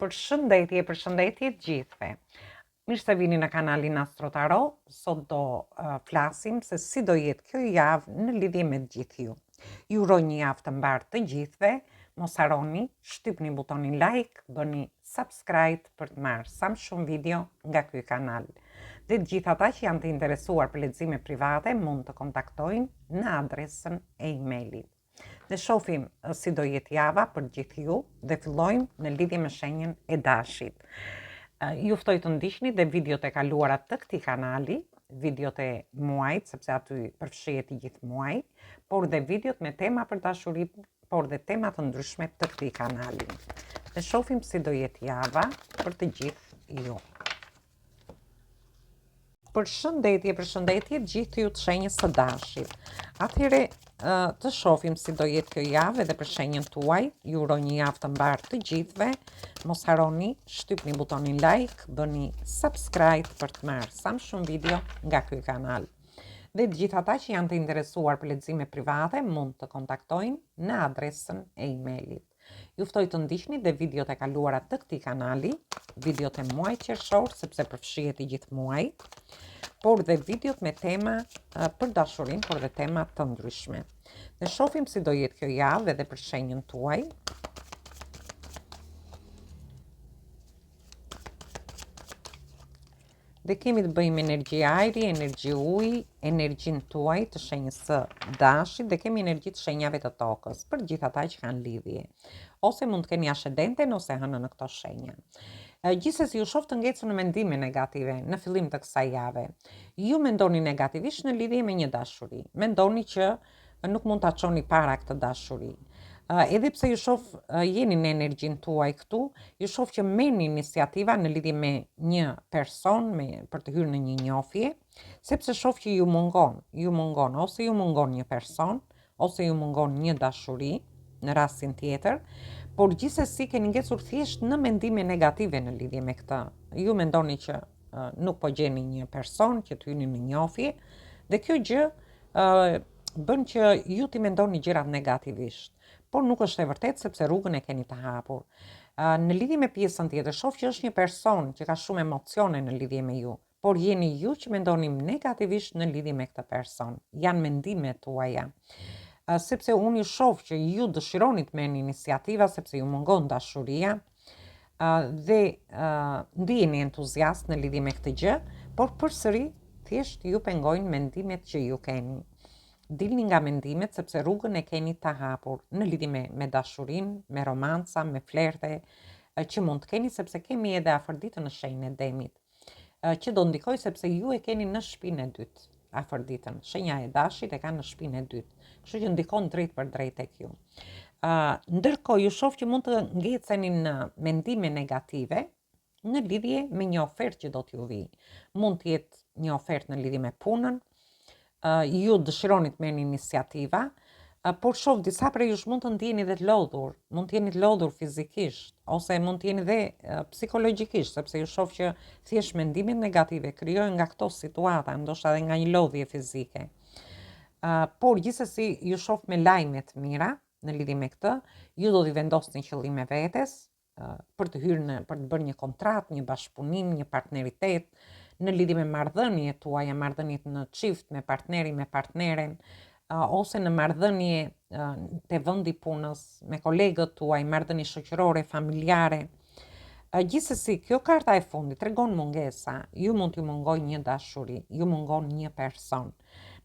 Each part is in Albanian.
Përshëndetje, përshëndetje të gjithëve. Mirë se vini në kanalin Astro Taro. Sot do uh, flasim se si do jetë kjo javë në lidhje me të gjithë ju. Ju uroj një javë të mbarë të gjithëve. Mos harroni, shtypni butonin like, bëni subscribe për të marrë sa më shumë video nga ky kanal. Dhe të gjithë ata që janë të interesuar për lexime private mund të kontaktojnë në adresën e emailit. Dhe shofim si do jetë java për gjithë ju dhe fillojmë në lidhje me shenjën e dashit. Ju ftoj të ndiqni dhe videot e kaluara të këtij kanali, videot e muajit, sepse aty përfshihet i gjithë muaji, por dhe videot me tema për dashurinë, por dhe tema të ndryshme të këtij kanali. Dhe shofim si do jetë java për të gjithë ju. Përshëndetje, përshëndetje gjithë ju të shenjës së dashit. Atëherë të shofim si do jetë kjo javë edhe për shenjën tuaj. Ju uroj një javë të mbarë të gjithëve. Mos harroni, shtypni butonin like, bëni subscribe për të marrë sa më shumë video nga ky kanal. Dhe të gjithë ata që janë të interesuar për lexime private mund të kontaktojnë në adresën e emailit. Ju ftoj të ndiqni dhe videot e kaluara të këtij kanali, videot e muajit qershor, sepse përfshihet i gjithë muaji, por dhe videot me tema për dashurinë, por dhe tema të ndryshme. Dhe shofim si do jetë kjo javë edhe për shenjën tuaj. Dhe kemi të bëjmë energji ajri, energji uji, energjinë tuaj të shenjës së dashit dhe kemi energji të shenjave të tokës, për gjithë ata që kanë lidhje. Ose mund të keni ascendenten ose hënën në këto shenja. Gjithsesi ju shoh të ngecur në mendime negative në fillim të kësaj jave. Ju mendoni negativisht në lidhje me një dashuri. Mendoni që nuk mund ta çoni para këtë dashuri. Edhe pse ju shoh jeni në energjinë tuaj këtu, ju shoh që merrni iniciativa në lidhje me një person me për të hyrë në një njohje, sepse shoh që ju mungon, ju mungon ose ju mungon një person, ose ju mungon një dashuri në rastin tjetër, por gjithsesi keni ngecur thjesht në mendime negative në lidhje me këtë. Ju mendoni që nuk po gjeni një person që të hyni në njohje dhe kjo gjë bën që ju t'i mendoni gjërat negativisht. Por nuk është e vërtetë sepse rrugën e keni të hapur. Në lidhje me pjesën tjetër, shoh që është një person që ka shumë emocione në lidhje me ju, por jeni ju që mendoni negativisht në lidhje me këtë person. Janë mendimet tuaja. Sepse unë ju shoh që ju dëshironi të merrni iniciativa sepse ju mungon dashuria, dhe ndiheni entuziast në lidhje me këtë gjë, por përsëri thjesht ju pengojnë mendimet që ju keni. Dilni nga mendimet sepse rrugën e keni të hapur në lidhje me me dashurinë, me romanca, me flerte që mund të keni sepse kemi edhe Afërditën në shenjën e demit. Që do ndikojë sepse ju e keni në shpinë e dytë Afërditën. Shenja e dashit e ka në shpinë e dytë. Kështu që ndikon drejtpërdrejt tek ju. Uh, ndërkohë ju shoh që mund të ngeceni në mendime negative në lidhje me një ofertë që do t'ju vijë. Mund të jetë një ofertë në lidhje me punën, ju dëshironi të merrni iniciativa, por shoh disa prej jush mund të ndiheni dhe të lodhur, mund të jeni të lodhur fizikisht ose mund të jeni dhe psikologjikisht, sepse ju shoh që thjesht mendimet negative krijohen nga këto situata, ndoshta edhe nga një lodhje fizike. Uh, por gjithsesi ju shoh me lajme të mira në lidhje me këtë, ju do t'i vendosni qëllime vetes, për të hyrë në për të bërë një kontratë, një bashkëpunim, një partneritet në lidhje me marrëdhëniet tuaja, marrëdhëniet në çift me partnerin, me partneren, ose në marrëdhënie te vendi i punës me kolegët tuaj, marrëdhënie shoqërore, familjare. Gjithsesi, kjo karta e fundit tregon mungesa. Ju mund t'ju mungojë një dashuri, ju mungon një person.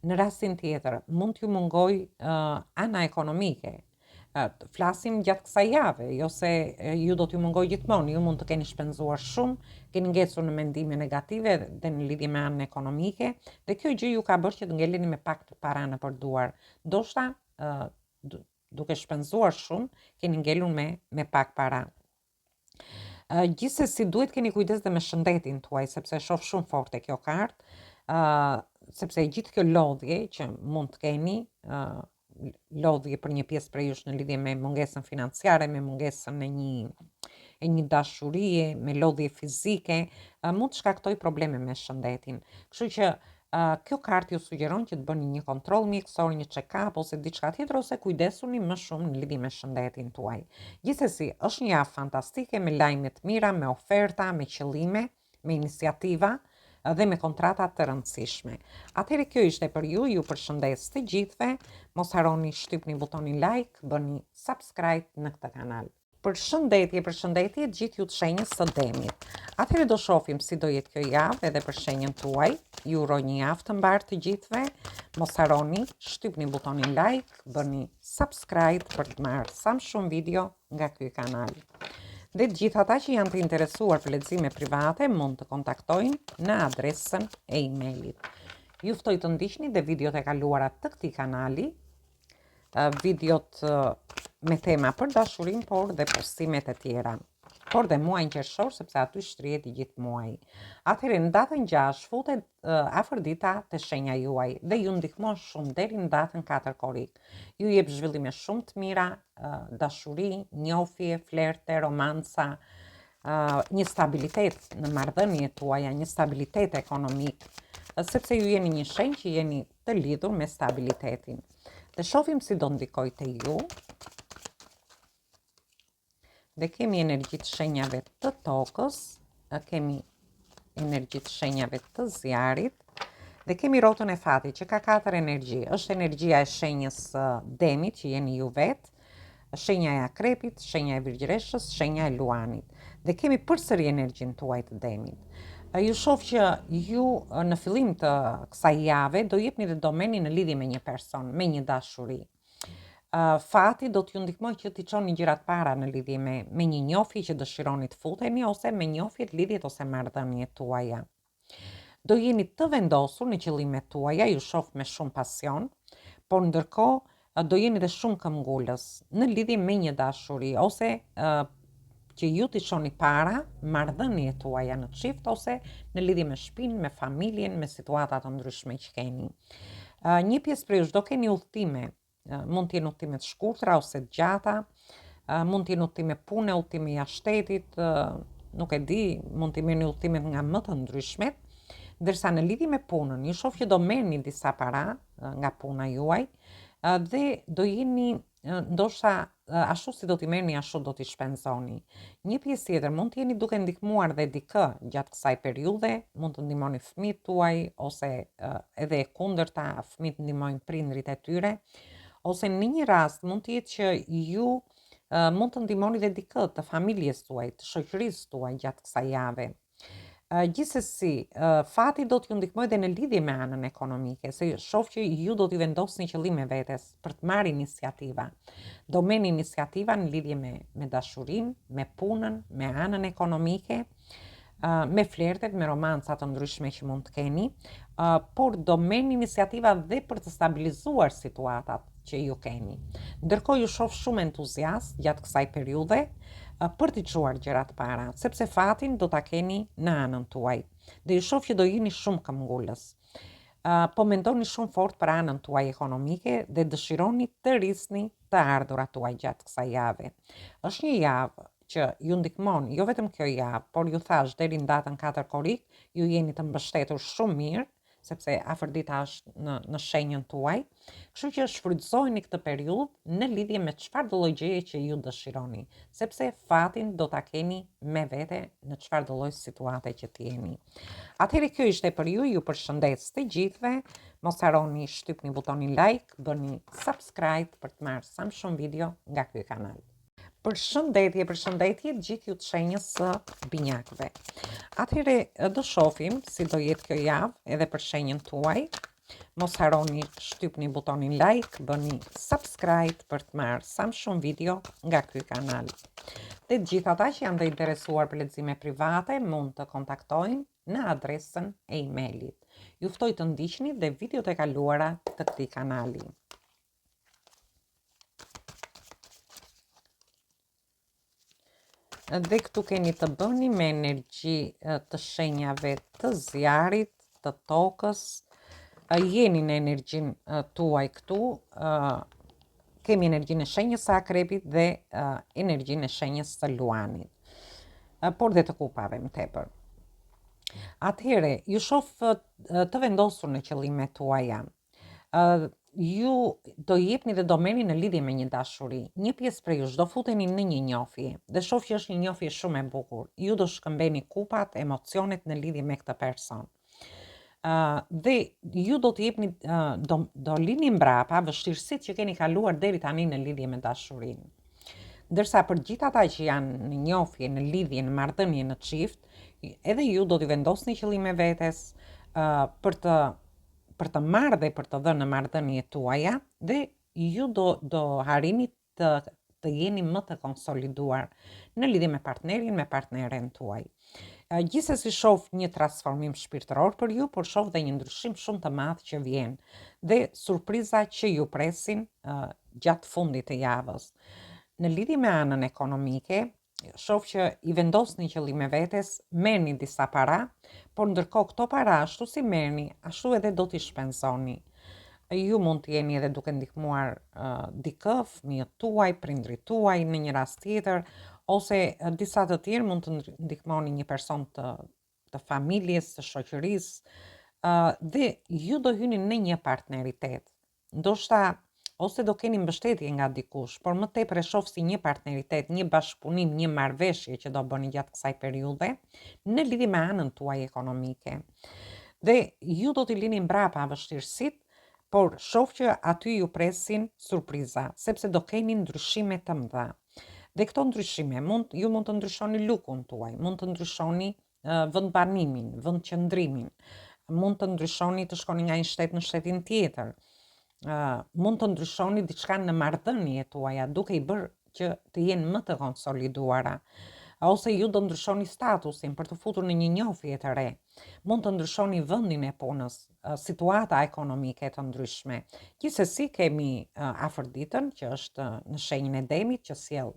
Në rastin tjetër, mund t'ju mungojë uh, ana ekonomike, Flasim gjatë kësaj jave, jo se ju do t'ju mungojë gjithmonë, ju mund të keni shpenzuar shumë, keni ngecur në mendime negative dhe në lidhje me anën ekonomike, dhe kjo gjë ju ka bërë që të ngeleni me pak para nëpër duar. Ndoshta duke shpenzuar shumë, keni ngelur me me pak para. Gjithsesi duhet keni kujdes dhe me shëndetin tuaj, sepse e shoh shumë fort te kjo kartë, uh, sepse e gjithë kjo lodhje që mund të keni, uh, lodhje për një pjesë prej jush në lidhje me mungesën financiare, me mungesën e një e një dashurie, me lodhje fizike, uh, mund të shkaktojë probleme me shëndetin. Kështu që Kjo kartë ju sugjeron që të bëni një kontroll mjekësor, një check-up ose diçka tjetër ose kujdesuni më shumë në lidhje me shëndetin tuaj. Gjithsesi, është një javë fantastike me lajme të mira, me oferta, me qëllime, me iniciativa dhe me kontrata të rëndësishme. Atëherë kjo ishte për ju, ju përshëndes të gjithëve. Mos harroni shtypni butonin like, bëni subscribe në këtë kanal. Përshëndetje, përshëndetje gjithë ju të shenjës së demit. Atëherë do shofim si do jetë kjo javë edhe për shenjën tuaj. Ju uroj një javë të mbarë të gjithëve. Mos harroni, shtypni butonin like, bëni subscribe për të marrë sa më shumë video nga ky kanal. Dhe të gjithë ata që janë të interesuar për lexime private mund të kontaktojnë në adresën e emailit. Ju ftoj të ndiqni dhe videot e kaluara të këtij kanali, videot me tema për dashurinë, por dhe postimet e tjera. Por dhe muajin qershor, sepse aty shtrihet i gjithë muaji. Atëherë në datën 6 futet Afërdita te shenja juaj dhe ju ndihmon shumë deri në datën 4 korrik. Ju jep zhvillime shumë të mira, dashuri, njohje, flerte, romanca, një stabilitet në marrëdhëniet tuaja, një stabilitet ekonomik, sepse ju jeni një shenjë që jeni të lidhur me stabilitetin. Dhe shofim si do ndikojë te ju. Dhe kemi energjitë e shenjave të tokës, kemi energjitë e shenjave të zjarrit, dhe kemi rotën e fatit që ka katër energji. Është energjia e shenjës demit që jeni ju vetë, shenja e akrepit, shenja e virgjëreshës, shenja e luanit. Dhe kemi përsëri energjinë tuaj të demit. Ju shoh që ju në fillim të kësaj jave do jepni dhe do merrni në lidhje me një person, me një dashuri. Fati do t'ju ndihmojë që t'i çoni gjërat para në lidhje me me një njohje që dëshironi të futeni ose me njohjet, lidhjet ose marrëdhëniet tuaja. Do jeni të vendosur në qëllimet tuaja, ju shoh me shumë pasion, por ndërkohë do jeni dhe shumë këmbëngulës në lidhje me një dashuri ose që ju t'i çoni para marrëdhëniet tuaja në çift ose në lidhje me shtëpinë, me familjen, me situata të ndryshme që keni. Një pjesë prej jush do keni udhëtime mund të jenë udhëtime të shkurtra ose të gjata, mund të jenë udhëtime pune, udhëtime jashtë shtetit, nuk e di, mund t'i merrni udhëtimet nga më të ndryshmet, ndërsa në lidhje me punën, ju shoh që do merrni disa para nga puna juaj dhe do jeni ndoshta ashtu si do t'i merrni, ashtu do t'i shpenzoni. Një pjesë tjetër mund të jeni duke ndihmuar dhe dikë gjatë kësaj periudhe, mund të ndihmoni fëmijët tuaj ose edhe e kundërta, fëmijët ndihmojnë prindërit e tyre, ose në një rast mund të jetë që ju mund të ndihmoni dhe dikë të familjes tuaj, të shoqërisë tuaj gjatë kësaj jave. Gjithsesi, fati do t'ju ndihmojë dhe në lidhje me anën ekonomike, se shoh që ju do t'i vendosni qëllime vetes për të marrë iniciativa. Do merrni iniciativa në lidhje me me dashurinë, me punën, me anën ekonomike, me flertet, me romanca të ndryshme që mund të keni, por do merrni iniciativa dhe për të stabilizuar situatat që ju keni. Ndërkohë ju shoh shumë entuziast gjatë kësaj periudhe për t'i çuar gjërat para, sepse fatin do ta keni në anën tuaj. Dhe ju shoh që do jeni shumë këmbëngulës. Po mendoni shumë fort për anën tuaj ekonomike dhe dëshironi të rrisni të ardhurat tuaj gjatë kësaj jave. Është një javë që ju ndihmon jo vetëm kjo javë, por ju thashë deri në datën 4 korrik, ju jeni të mbështetur shumë mirë sepse Afërdita është në në shenjën tuaj. Kështu që shfrytëzojeni këtë periudhë në lidhje me çfarëdo lloj gjëje që ju dëshironi, sepse fatin do ta keni me vete në çfarëdo lloj situate që të jeni. Atëherë kjo ishte për ju, ju përshëndes të gjithëve. Mos harroni shtypni butonin like, bëni subscribe për të marrë sa më shumë video nga ky kanal. Përshëndetje, përshëndetje gjithë ju të shenjës së binjakëve. Atëherë do shofim si do jetë kjo javë edhe për shenjën tuaj. Mos harroni shtypni butonin like, bëni subscribe për të marrë sa më shumë video nga ky kanal. Dhe të gjithë ata që janë të interesuar për lexime private mund të kontaktojnë në adresën e emailit. Ju ftoj të ndiqni dhe videot e kaluara të këtij kanali. Dhe këtu keni të bëni me energji të shenjave të zjarrit, të tokës, jeni në energjinë tuaj këtu, kemi energjinë e shenjës së akrepit dhe energjinë e shenjës së luanit, por dhe të kupave më tepër. Atëherë, ju shof të vendosur në qëllimet tuaja. Ë ju do jepni dhe do merrni në lidhje me një dashuri. Një pjesë prej jush do futeni në një njohje dhe shof që është një njohje shumë e bukur. Ju do shkëmbeni kupat, emocionet në lidhje me këtë person. Uh, dhe ju do të jepni uh, do do lini mbrapa vështirësitë që keni kaluar deri tani në lidhje me dashurinë. Ndërsa për gjithë ata që janë në njohje, në lidhje, në marrëdhënie, në çift, edhe ju do t'i vendosni qëllime vetes uh, për të për të marrë dhe për të dhënë në marrëdhëniet tuaja dhe ju do do arrini të të jeni më të konsoliduar në lidhje me partnerin, me partneren tuaj. Gjithsesi shoh një transformim shpirtëror për ju, por shoh dhe një ndryshim shumë të madh që vjen dhe surpriza që ju presin gjatë fundit të javës. Në lidhje me anën ekonomike, shoh që i vendosni qëllime vetes, merrni disa para, por ndërkohë këto para ashtu si merrni, ashtu edhe do t'i shpenzoni. Ju mund të jeni edhe duke ndihmuar uh, dikë, fëmijët tuaj, prindërit tuaj në një rast tjetër, ose uh, disa të tjerë mund të ndihmoni një person të të familjes, të shoqërisë, uh, dhe ju do hyni në një partneritet. Ndoshta ose do keni mbështetje nga dikush, por më tepër e shoh si një partneritet, një bashkëpunim, një marrëveshje që do bëni gjatë kësaj periudhe në lidhje me anën tuaj ekonomike. Dhe ju do t'i lini mbrapa vështirësitë, por shoh që aty ju presin surpriza, sepse do keni ndryshime të mëdha. Dhe këto ndryshime mund ju mund të ndryshoni lukun tuaj, mund të ndryshoni vendbanimin, vendqëndrimin, mund të ndryshoni të shkoni nga një shtet në shtetin tjetër, mund të ndryshoni diçka në marrëdhëniet tuaja, duke i bërë që të jenë më të konsoliduara. Ose ju do ndryshoni statusin për t'u futur në një njohje të re. Mund të ndryshoni vendin e punës, situata ekonomike të ndryshme. Gjithsesi kemi Afërditën që është në shenjën e demit që sjell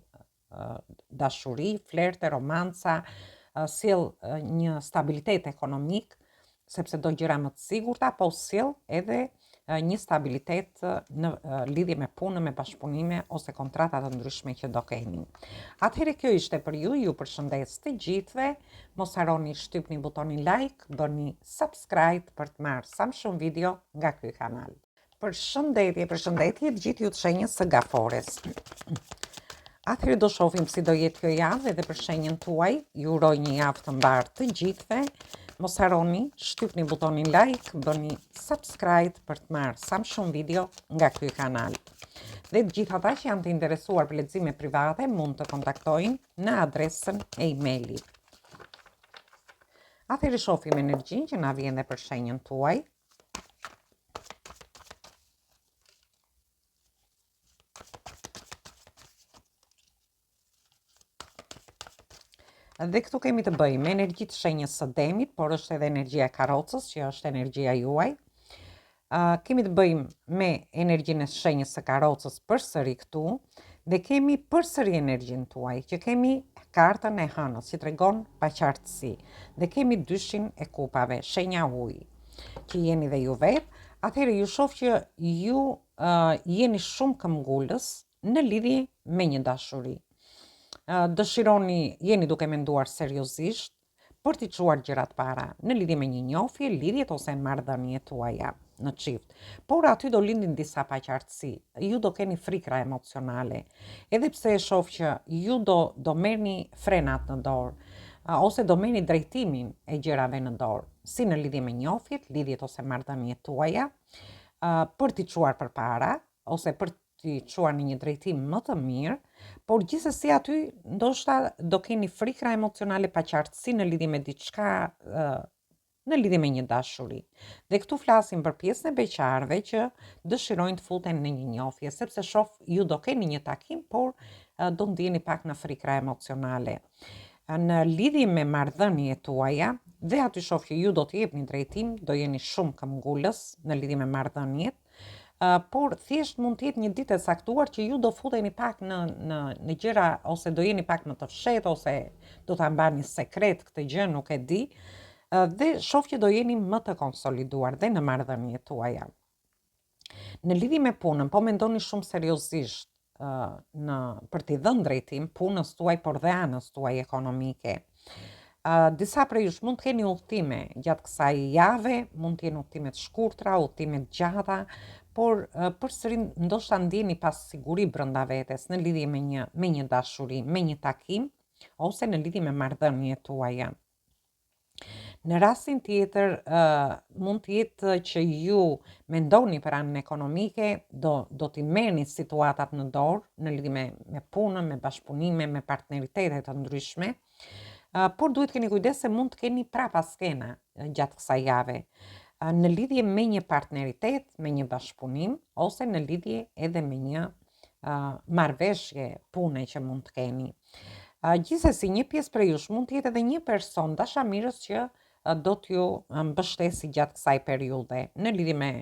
dashuri, flerte, romanca, sjell një stabilitet ekonomik, sepse do gjëra më të sigurta, po sjell edhe një stabilitet në lidhje me punën, me bashkëpunime ose kontrata të ndryshme që do keni. Atëherë kjo ishte për ju, ju përshëndes të gjithëve, mos harroni shtypni butonin like, bëni subscribe për të marrë sa më shumë video nga ky kanal. Përshëndetje, përshëndetje të gjithë ju të shenjës së gafores. Atëherë do shohim si do jetë kjo javë edhe për shenjën tuaj. Ju uroj një javë të mbarë të gjithëve. Mos harroni, shtypni butonin like, bëni subscribe për të marrë sa më shumë video nga ky kanal. Dhe të gjithë ata që janë të interesuar për lexime private mund të kontaktojnë në adresën e emailit. Atëherë shohim energjinë që na vjen dhe për shenjën tuaj. Dhe këtu kemi të bëjmë me energji të shenjës së demit, por është edhe energjia e karrocës, që është energjia juaj. Uh, kemi të bëjmë me energjinë e shenjës së karrocës përsëri këtu dhe kemi përsëri energjinë tuaj, që kemi kartën e hënës, që tregon paqartësi. Dhe kemi dyshin e kupave, shenja uji, që jeni dhe ju vetë, atëherë ju shoh që ju uh, jeni shumë këmbëngulës në lidhje me një dashuri. Uh, dëshironi, jeni duke menduar seriozisht, për t'i çuar gjërat para, në lidhje me një njohje, lidhjet ose marrëdhëniet tuaja në çift. Por aty do lindin disa paqartësi. Ju do keni frikra emocionale. Edhe pse e shoh që ju do do merrni frenat në dorë, ose do merrni drejtimin e gjërave në dorë, si në lidhje me njohjet, lidhjet ose marrëdhëniet tuaja, për t'i çuar përpara ose për t'i çuar në një drejtim më të mirë, por gjithsesi aty ndoshta do keni frikra emocionale, paqartësi në lidhje me diçka në lidhje me një dashuri. Dhe këtu flasim për pjesën e beqarëve që dëshirojnë të futen në një njohje, sepse shoh ju do keni një takim, por do ndiheni pak në frikra emocionale. Në lidhje me marrëdhëniet tuaja, dhe aty shoh që ju do të jepni drejtim, do jeni shumë këmbëngulës në lidhje me marrëdhëniet, por thjesht mund të jetë një ditë e caktuar që ju do futeni pak në në në gjëra ose do jeni pak më të fshehtë ose do ta mbani sekret këtë gjë, nuk e di. Dhe shoh që do jeni më të konsoliduar dhe në marrëdhëniet tuaja. Në lidhje me punën, po mendoni shumë seriozisht në për t'i dhënë drejtim punës tuaj, por dhe anës tuaj ekonomike. Disa prej jush mund të keni udhëtime gjatë kësaj jave, mund të jenë udhëtime të shkurtra, udhëtime të gjata, por përsëri ndoshta ndjeni pasiguri brenda vetes në lidhje me një me një dashuri, me një takim ose në lidhje me marrëdhëniet tuaja. Në rastin tjetër, uh, mund të jetë që ju mendoni për anën ekonomike, do do t'i merrni situatat në dorë në lidhje me me punën, me bashkëpunime, me partneritete të ndryshme. Uh, por duhet të keni kujdes se mund të keni prapaskena gjatë kësaj jave në lidhje me një partneritet, me një bashkëpunim ose në lidhje edhe me një uh, marrëveshje pune që mund të keni. Uh, gjithsesi, një pjesë prej jush mund të jetë edhe një person dashamirës që uh, do t'ju mbështesi gjatë kësaj periudhe në lidhje me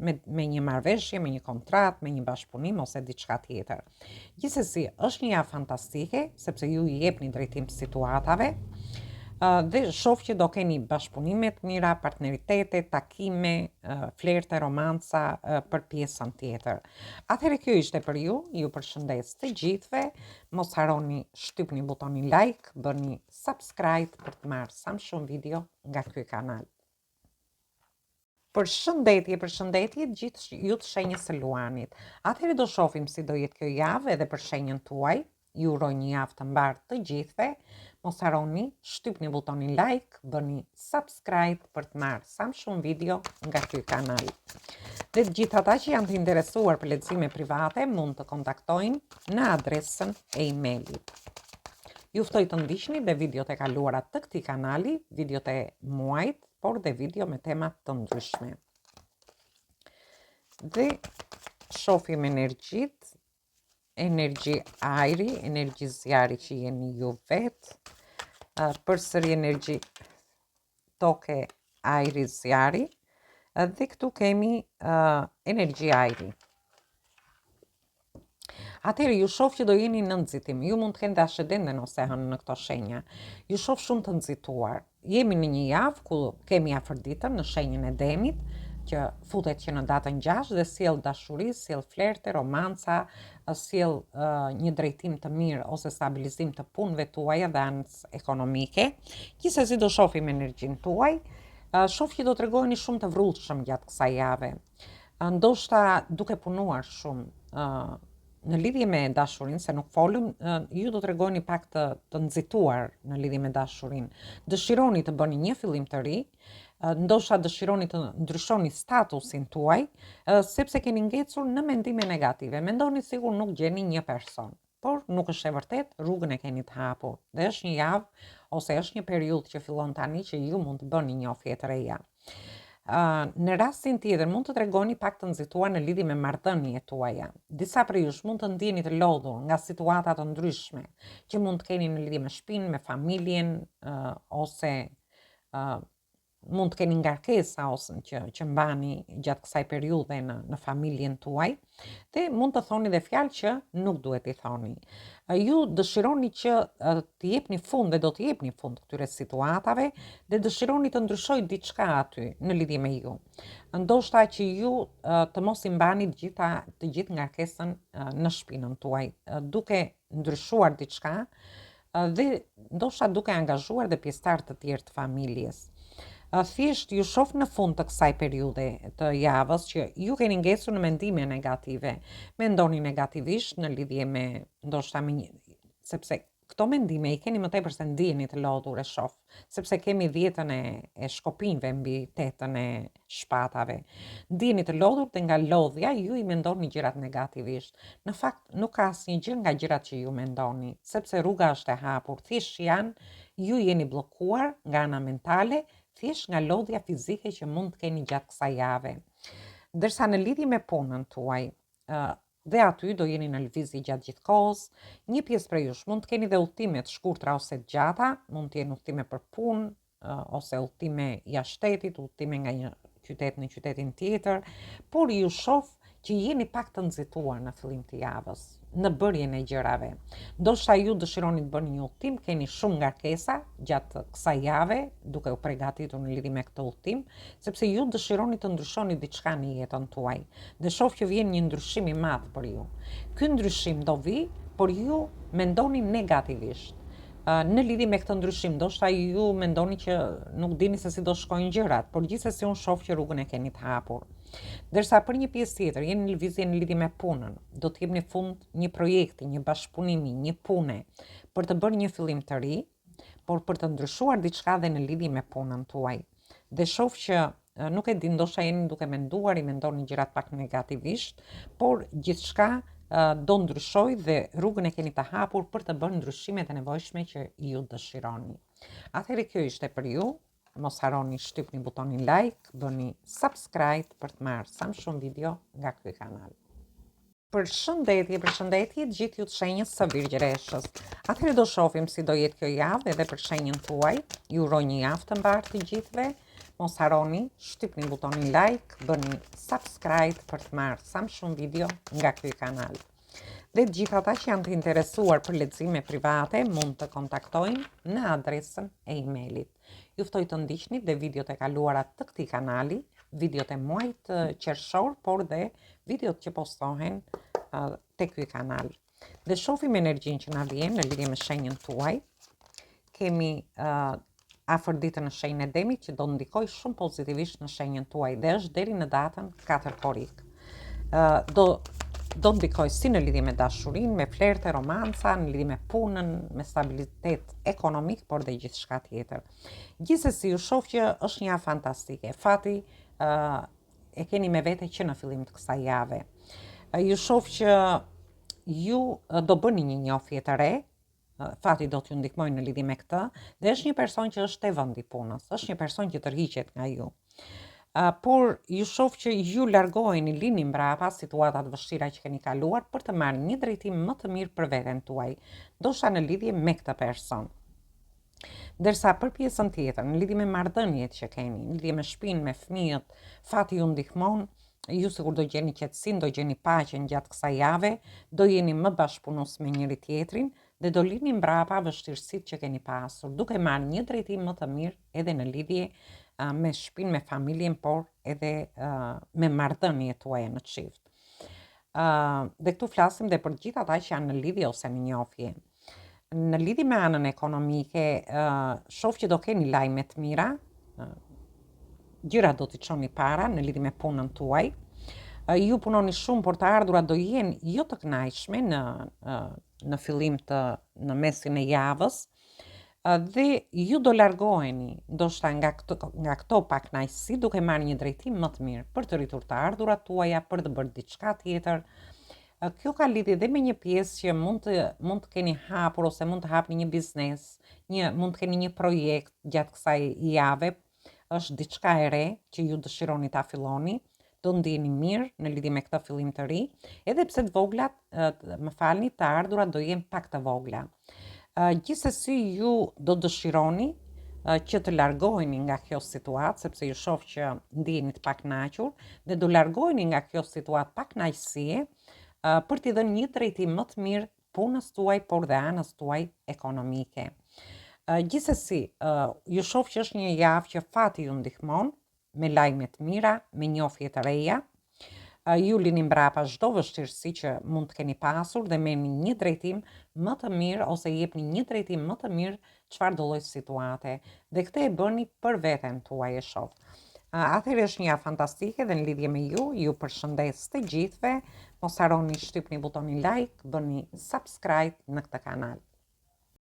me, me një marrëveshje, me një kontratë, me një bashkëpunim ose diçka tjetër. Gjithsesi, është një javë fantastike sepse ju i jepni drejtim situatave dhe shoh që do keni bashkëpunime të mira, partneritete, takime, flerte, romanca për pjesën tjetër. Atëherë kjo ishte për ju, ju përshëndes të gjithëve, mos harroni shtypni butonin like, bëni subscribe për të marrë sa më shumë video nga ky kanal. Përshëndetje, përshëndetje të gjithë ju të shenjës së Luanit. Atëherë do shohim si do jetë kjo javë edhe për shenjën tuaj. Ju uroj një javë të mbarë të gjithëve. Mos harroni, shtypni butonin like, bëni subscribe për të marrë sa më shumë video nga ky kanal. Dhe të gjithë ata që janë të interesuar për lexime private mund të kontaktojnë në adresën e emailit. Ju ftoj të ndiqni dhe videot e kaluara të këtij kanali, videot e muajit, por dhe video me tema të ndryshme. Dhe shofim energjitë, energji ajri, energji zjarri që jeni ju vetë, përsëri energji toke, ajri, zjarri, dhe këtu kemi uh, energji ajri. Atëherë ju shoh që do jeni në nxitim. Ju mund të keni dhe ashendenten ose hënën në këto shenja. Ju shoh shumë të nxituar. Jemi në një javë ku kemi Afërditën në shenjën e Demit, që futet që në datën 6 dhe sjell dashuri, sjell flerte, romanca, sjell uh, një drejtim të mirë ose stabilizim të punëve tuaja dhe anës ekonomike. Gjithsesi do shohim energjinë tuaj. Uh, shoh që do tregoheni shumë të vrullshëm gjatë kësaj jave. Ndoshta duke punuar shumë uh, në lidhje me dashurinë, se nuk folëm, ju do tregoheni pak të, të nxituar në lidhje me dashurinë. Dëshironi të bëni një fillim të ri, ndoshta dëshironi të ndryshoni statusin tuaj, sepse keni ngecur në mendime negative. Mendoni sikur nuk gjeni një person. Por nuk është e vërtetë, rrugën e keni të hapur. Dhe është një javë ose është një periudhë që fillon tani që ju mund të bëni njohje të reja. Uh, në rastin tjetër mund të tregoheni pak të nxituar në lidhje me marrëdhëniet tuaja. Disa prej jush mund të ndiheni të lodhur nga situata të ndryshme që mund të keni në lidhje me shtëpinë, me familjen uh, ose uh, mund të keni ngarkesa ose që që mbani gjatë kësaj periudhe në në familjen tuaj dhe mund të thoni dhe fjalë që nuk duhet t'i thoni. Ju dëshironi që të jepni fund dhe do të jepni fund këtyre situatave dhe dëshironi të ndryshojë diçka aty në lidhje me ju. Ndoshta që ju të mos i mbani të gjitha të gjithë ngarkesën në shpinën tuaj, duke ndryshuar diçka dhe ndoshta duke angazhuar dhe pjesëtarë të tjerë të familjes. Thjesht ju shoh në fund të kësaj periudhe të javës që ju keni ngecur në mendime negative. Mendoni negativisht në lidhje me ndoshta me një sepse këto mendime i keni më tepër se ndiheni të lodhur e shoh, sepse kemi dhjetën e, e shkopinjve mbi tetën e shpatave. Ndiheni të lodhur dhe nga lodhja ju i mendoni gjërat negativisht. Në fakt, nuk ka asnjë gjë nga gjërat që ju mendoni, sepse rruga është e hapur, thjesht janë, ju jeni bllokuar nga ana mentale, thjesht nga lodhja fizike që mund të keni gjatë kësaj jave. Ndërsa në lidhje me punën tuaj, dhe aty do jeni në lëvizje gjatë gjithë kohës. Një pjesë prej jush mund të keni dhe udhëtime të shkurtra ose të gjata, mund të jenë udhëtime për punë ose udhëtime jashtë shtetit, udhëtime nga një qytet në qytetin tjetër, por ju shoh që jeni pak të nxituar në fillim të javës, në bërjen e gjërave. Ndoshta ju dëshironi të bëni një udhëtim, keni shumë ngarkesa gjatë kësaj jave, duke u pregatitur në lidhje me këtë udhëtim, sepse ju dëshironi të ndryshoni diçka në jetën tuaj. Dhe shoh që vjen një ndryshim i madh për ju. Ky ndryshim do vijë, por ju mendoni negativisht. Në lidhje me këtë ndryshim, ndoshta ju mendoni që nuk dini se si do shkojnë gjërat, por gjithsesi unë shoh që rrugën e keni të hapur. Ndërsa për një pjesë tjetër, jeni në lëvizje në lidhje me punën, do të jepni fund një projekti, një bashkëpunimi, një pune, për të bërë një fillim të ri, por për të ndryshuar diçka dhe në lidhje me punën tuaj. Dhe shoh që nuk e di, ndoshta jeni duke menduar, i mendoni gjërat pak negativisht, por gjithçka do ndryshojë dhe rrugën e keni të hapur për të bërë ndryshimet e nevojshme që ju dëshironi. Atëherë kjo ishte për ju. Mos harroni shtypni butonin like, bëni subscribe për të marrë sa më shumë video nga ky kanal. Përshëndetje, përshëndetje të gjithë ju të shenjës së Virgjëreshës. Atëherë do shohim si do jetë kjo javë edhe për shenjën tuaj. Ju uroj një javë të mbarë të gjithëve. Mos harroni, shtypni butonin like, bëni subscribe për të marrë sa më shumë video nga ky kanal. Dhe të gjithë ata që janë të interesuar për lexime private mund të kontaktojnë në adresën e emailit. Ju ftoj të ndiqni dhe videot e kaluara të këtij kanali, videot e muajit qershor, por dhe videot që postohen te ky kanal. Dhe shofim energjinë që na vjen në lidhje me shenjën tuaj. Kemi uh, Afërditën në shenjën e demit që do ndikojë shumë pozitivisht në shenjën tuaj dhe është deri në datën 4 korrik. Uh, do do ndikojë si në lidhje me dashurinë, me flerte, romanca, në lidhje me punën, me stabilitet ekonomik, por dhe gjithçka tjetër. Gjithsesi ju shoh që është një javë fantastike. Fati uh, e keni me vete që në fillim të kësaj jave. Uh, ju shoh që ju do bëni një njohje të re, fati do t'ju ndihmojë në lidhje me këtë dhe është një person që është te vendi i punës, është një person që tërhiqet nga ju. Uh, por ju shoh që ju largoheni, lini mbrapa situata të vështira që keni kaluar për të marrë një drejtim më të mirë për veten tuaj, ndoshta në lidhje me këtë person. Ndërsa për pjesën tjetër, në lidhje me marrëdhëniet që keni, në lidhje me shtëpinë, me fëmijët, fati ju ndihmon, ju sikur do gjeni qetësinë, do gjeni paqen gjatë kësaj jave, do jeni më bashkëpunues me njëri tjetrin dhe do lini mbrapa vështirësitë që keni pasur, duke marrë një drejtim më të mirë edhe në lidhje me shtëpinë, me familjen, por edhe me marrëdhëniet tuaja në çift. Dhe këtu flasim dhe për gjithë ata që janë në lidhje ose në njohje. Në lidhje me anën ekonomike, shoh që do keni lajme të mira, gjërat do t'i çoni para në lidhje me punën tuaj. Ju punoni shumë, por të ardhurat do jenë jo të kënaqshme në në fillim të në mesin e javës dhe ju do largoheni ndoshta nga këto nga këto pakënaqësi duke marrë një drejtim më të mirë për të rritur të ardhurat tuaja, për të bërë diçka tjetër. Kjo ka lidhje dhe me një pjesë që mund të mund të keni hapur ose mund të hapni një biznes, një mund të keni një projekt gjatë kësaj jave, është diçka e re që ju dëshironi ta filloni, do ndiheni mirë në lidhje me këtë fillim të ri, edhe pse të voglat, më falni, të ardhurat do jenë pak të vogla. Gjithsesi ju do dëshironi që të largoheni nga kjo situatë, sepse ju shoh që ndiheni të pakënaqur dhe do largoheni nga kjo situatë pakënaqësie për t'i dhënë një drejtim më të mirë punës tuaj, por dhe anës tuaj ekonomike. Gjithsesi, ju shoh që është një javë që fati ju ndihmon, me lajme të mira, me njohje të reja. Ju lini mbrapa çdo vështirësi që mund të keni pasur dhe merrni një drejtim më të mirë ose jepni një drejtim më të mirë çfarëdo lloj situate. Dhe këtë e bëni për veten tuaj e shoh. Atëherë është një javë fantastike dhe në lidhje me ju, ju përshëndes të gjithëve. Mos harroni shtypni butonin like, bëni subscribe në këtë kanal.